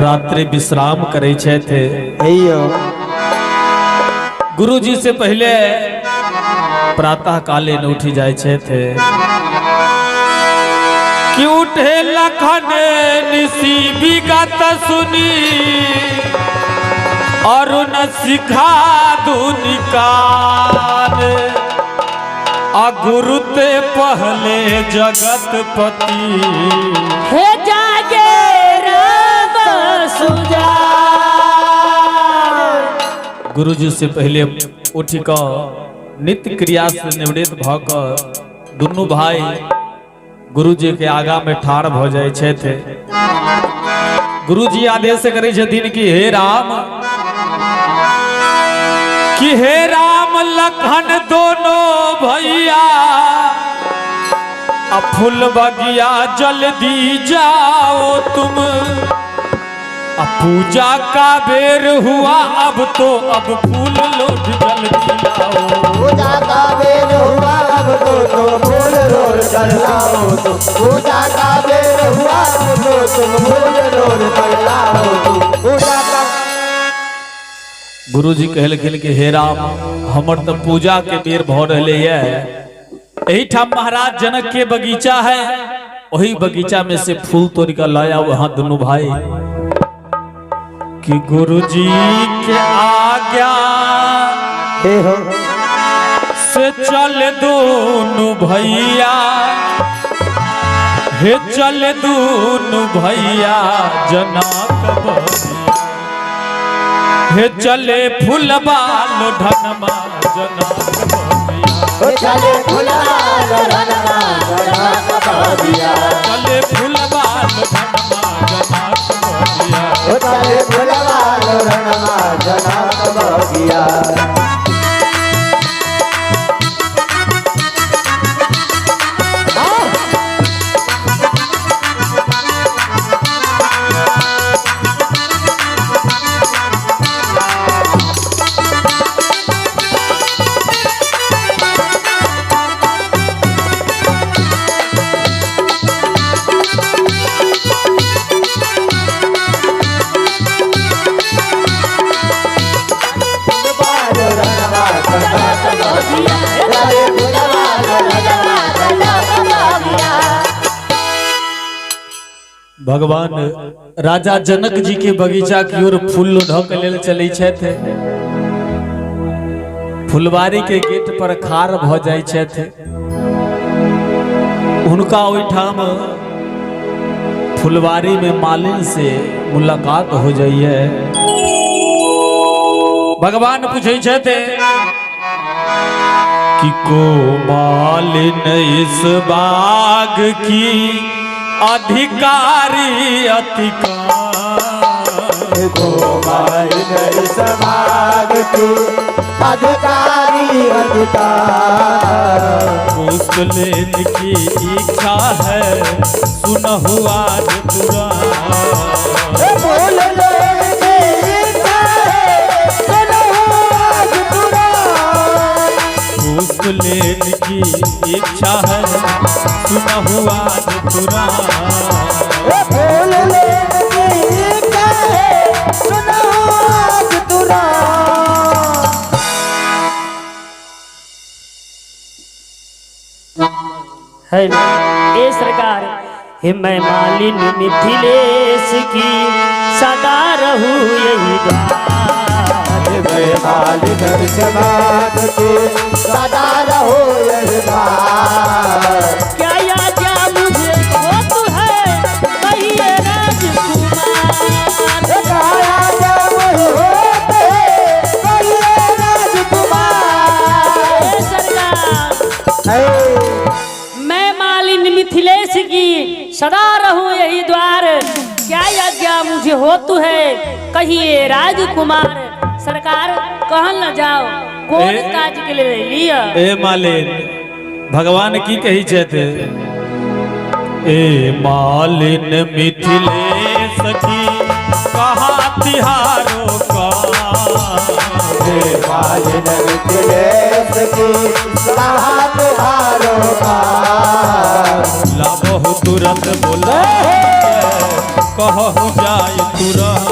रात्रि विश्राम करै छथि। गुरुजी से पहले प्रातः कालीन उठि जाइ छथि। कि उठे लखन निशी विगत सुनी और न सिखा दुनिकान आ गुरु ते पहले जगत पति हे जागे राम सुजान। गुरुजी से पहले उठ कऽ नित्य क्रिया से निवृत्त भऽ कऽ दुनू भाई गुरुजी के आगा में ठाढ़ भऽ जाइ छथि। गुरुजी आदेश करै छथिन कि हे राम, कि हे राम लखन दोनों भैया आ फूल बगिया जल्दी जाओ तुम, आ पूजा का बेर हुआ अब तो अब फूल लोट जल्दी लाओ। पूजा का बेर हुआ अब तो फूल रोल कर लाओ तुम। पूजा का बेर हुआ अब तो तुम फूल रोल कर लाओ तुम। पूजा का गुरुजी कहलखिन कि हे राम, हमर तो पूजा के बेर भऽ रहलै ये। एहिठाम महाराज जनक के बगीचा है, वही बगीचा में से फूल तोड़ कर लाया वहां दोनों भाई। कि गुरुजी के आज्ञा हे हो से चल दोनों भैया, हे चल दोनों भैया जनक बगिया, हे चले फूलबा लोढ़नमा जनक बगिया, चले फुलवा लोढ़नमा जनक बगिया, चले फूलबा लोढ़नमा जनक बगिया। चले फुलवा लोढ़नमा जनक बगिया। फुलवा लोढ़नमा जनक बगिया, चले फुलवा लोढ़नमा जनक बगिया। भगवान राजा जनक जी के बगीचा की ओर फूल लोढ़ के लेल चलै छथि। फुलवारी के गेट पर खाड़ भऽ जाइ छथि। हुनका ओहिठाम फुलवारी में मालिन से मुलाकात हो जाइए। भगवान पूछै छथि कि को मालिन इस बाग की अधिकारी अतिकार, को मालिन इस बाग की अधिकारी अधिकार, पुष्प लेने की इच्छा है सुनहु आज तुरंत। फूल लेने की इच्छा है सुनहु आज तुरंत। पुष्प लेने की इच्छा है सुनहु आज तुरंत। फूल लेने की इच्छा है सुनहु आज तुरंत। है ए सरकार, हे मैं मालिन मिथिलेश की सदा रहूं यही द्वार। मैं मालिन इस बाग की सदा रहो यही द्वार। क्या आज्ञा मुझे होत है कहिए राजकुमार। क्या आज्ञा मुझे होत है कहिए राजकुमार। ए सरकार, है मैं मालिन मिथिलेश की सदा रहूं यही द्वार। क्या आज्ञा मुझे होत है कहिए राजकुमार। सरकार कहल न जाओ कौन काज के लिए लिया। ए मालिन, भगवान की कही छथि? ए मालिन मिथिलेश की कहा तिहारो का, हे मालिन मिथिलेश की कहा तिहारो का। लाबहु तुरंत बोला कहु जाय तुरंत।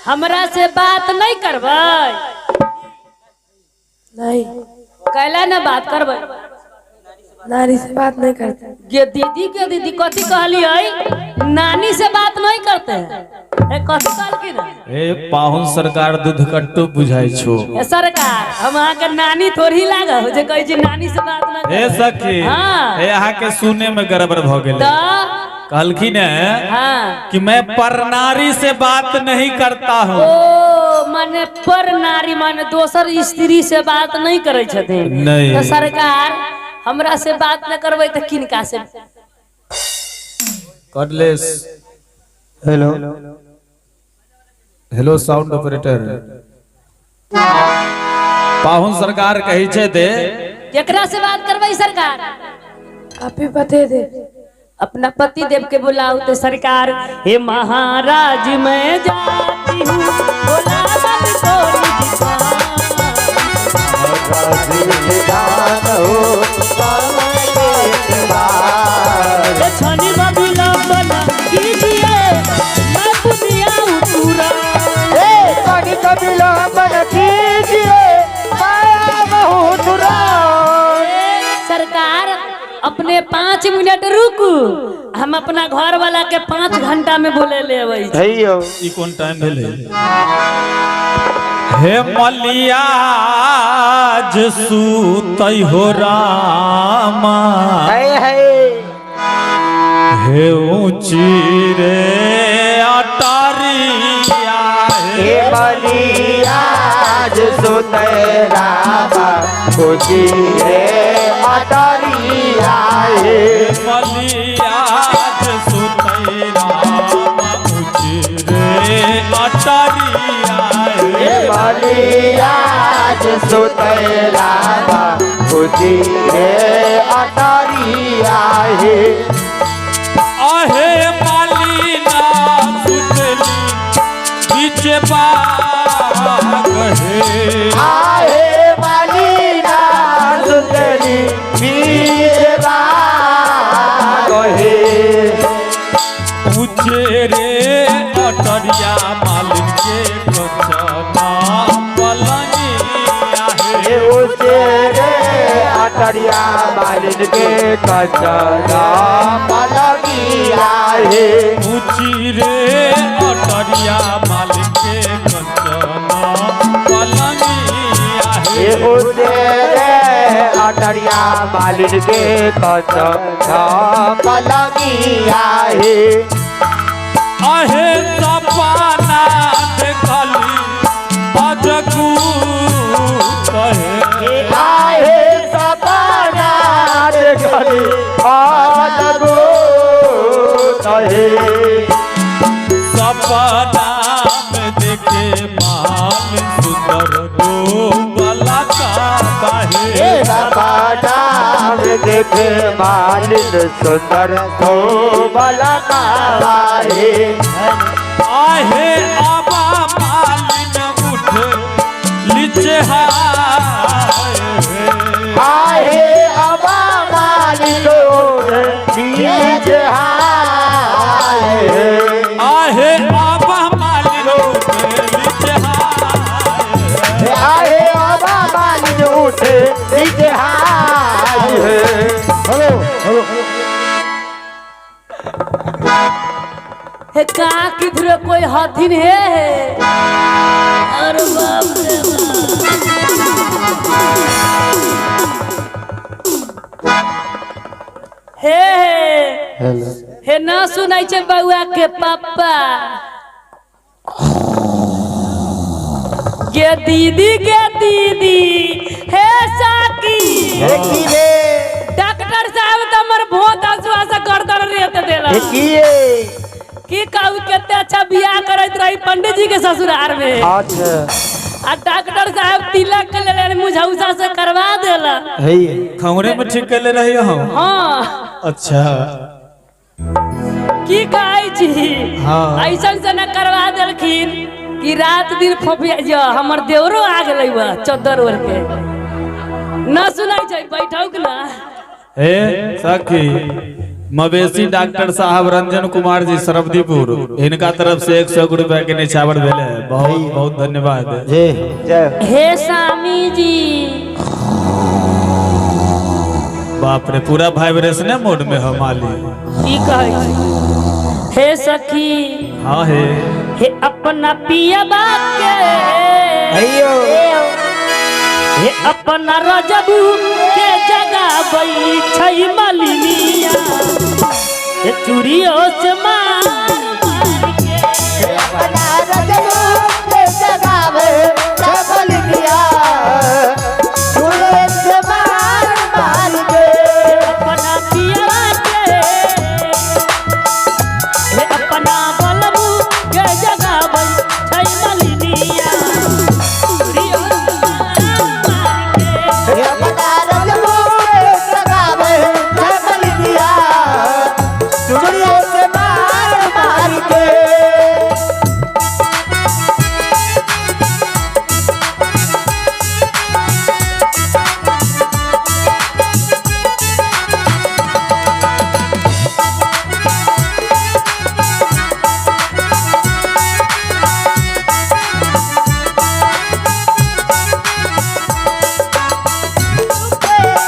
हमरा से बात नहीं करबै? नहीं। कैला ना बात करबै? नारी से बात नहीं करते। गे दीदी, के दीदी कथी कहली है? नानी से बात नहीं करते हैं। ए, कथी कहलखिन? ए पाहुन सरकार, दूध कट्टू बुझाइ छो। ए सरकार, हम अहाँ के नानी थोड़ी लागल जे कहै छी नानी से बात ना हे सखी। हाँ। हे अहाँ के सुने में गड़बड़ भ गेलै। तऽ कहलखिन है हाँ कि मैं परनारी से बात नहीं करता हूँ। ओ माने पर नारी, माने दोसर स्त्री से बात नहीं करै छथिन। नहीं। तऽ सरकार, हमरा से बात न करबै तऽ किनका से? Cordless. Hello. Hello sound operator. पाहुन सरकार कहै छै दे केकरा से बात करबै सरकार? आप ही बते दे। अपना पति देव के बुलाओ तो सरकार। हे महाराज, मैं जाती हूँ बुलावन को निज निदान हो समय के बाद। छनी विलंबन कीजिए, मैं दुनिया उतरा। ए कणिक विलंबन कीजिए, माया बहुत सरकार, अपने 5 मिनट रुकू, हम अपना घर वाला के 5 घंटा में बोले ले अबै छी। हैयो। ई कोन टाइम भेलै? हे मलिया सुतै हो रामा, है है। हे ऊंची रे अटारिया। हे बलियाज सुते रामा, खुशी रे अटरिया हे। मलिया सुतै रामा, ऊंची रे अटारिया। हे बलियाज सुते रामा, खुशी रे अटरिया हे। आहे मालिना सुतली बीच बाग हे। आहे मालिना सुतली बीच बाग हे। ऊंचे रे अटरिया, मालिन के कचना पलंगिया हे हे। ऊंचे रे अटरिया, मालिन के कचरा पलंगिया हे। ऊंची रे अटरिया, मालिन के कचना पलंगिया हे हे। ऊंचे रे अटरिया, मालिन के कचरा पलंगिया हे। आहे सपना देखली अजगू कहे। आहे सपना देखली अजगू कहे। सपना में देखे माल सुंदर दो बला का बाहे। सपना में देखे मालिन सुंदर तो बला हे। आहे आबा मालिन उठ लीचे हाय। आहे अबा मालिन बीज हाय। आहे आबा मालिन उठ लीचे हाय। आहे अबा मालिन उठ बीज हाय। Hello hello. हे का किधर कोई हथिन हे हे? अरे बाप रे बाप। हे हे। हेलो। हे ना सुनाई छे बउआ के पापा। गे दीदी, गे दीदी, हे साकी। की रे? डॉक्टर साहब तो हमर भोत हंसुआ से गर्दन रेत देला। की की कहू, कते अच्छा बियाह करैत रही पंडित जी के ससुराल में। अच्छा। आ डॉक्टर साहब तिलक के लेल मुझौसा से करवा देला। है। खौरे में ठीक कर ले रही हो? हाँ। अच्छा। की कहै छी? हाँ। ऐसन से न करवा देलखिन कि रात दिन फोफिया जो हमर देवरो आ गेलै बा चद्दर ओढ़ के। न सुनै छै, बैठौक ना। हे सखी। मवेशी डॉक्टर साहब रंजन कुमार जी सरबदीपुर, इनका तरफ से 100 रुपया के निछावर भेले। बहुत बहुत धन्यवाद। जी जय। हे स्वामी जी। बाप रे, पूरा वाइब्रेशन मोड में हो माली। की कहै छी हे सखी? हाँ हे। हे अपना पियबा के, अयो हे अपना रजबू के जगाबै छै मलिनिया, हे चूड़ियो से मार मार के। अपना रजबू के जगावे छबल दिया, चूड़ियों से मार मार के। अपना पियबा के, हे अपना बलबू के जगाबै छै मलिनिया, चूड़ियो से मार मार के। अपना रजबू के जगावे छबल दिया, चूड़ियों से मार मार के।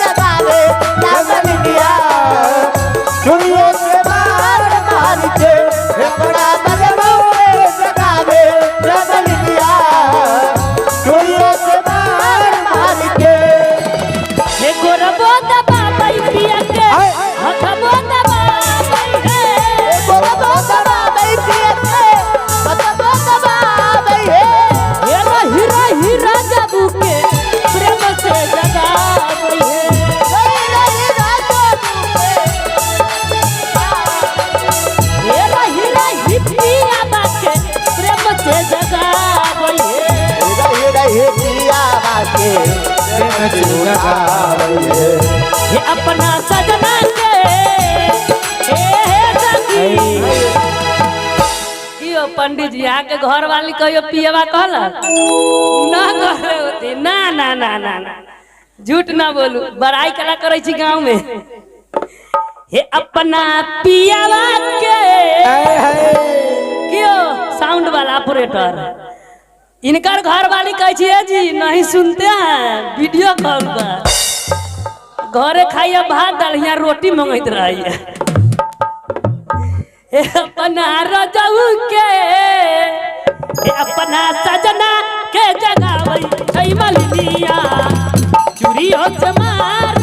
जगावे छबल दिया, चूड़ियों से मार मार के। अपना रजबू के जगावे छबल दिया, चूड़ियों से मार मार के। हे गोरबो दबाबै पिया के, हथबो दबाबै हे। गोरबो दबाबै पिया के, हथबो दबाबै हे। हे रही रही राजबू के प्रेम से जगाबै हे। रही रही राजबू के, हे रही रही पिया के प्रेम से जगाबै हे। रही रही पिया के प्रेम से जगाबै हे। हे अपना सजना के, हे हे सखी। कियो पंडित जी आके घर वाली कहियो पियवा कहलक ना करे होती? ना ना ना ना ना, झूठ ना बोलू, बड़ाई कला करै छी गाँव में। हे अपना पियवा के, क्यों साउंड वाला ऑपरेटर, इनकर घर वाली कहै छी "ए जी नहीं सुनते हैं वीडियो कॉल पर, घरे खाइए भात दाल, यहाँ रोटी मंगैत रहिए।" हे अपना रजऊ के, हे अपना सजना के जगावै छै मलिनिया, चूड़ियो से मार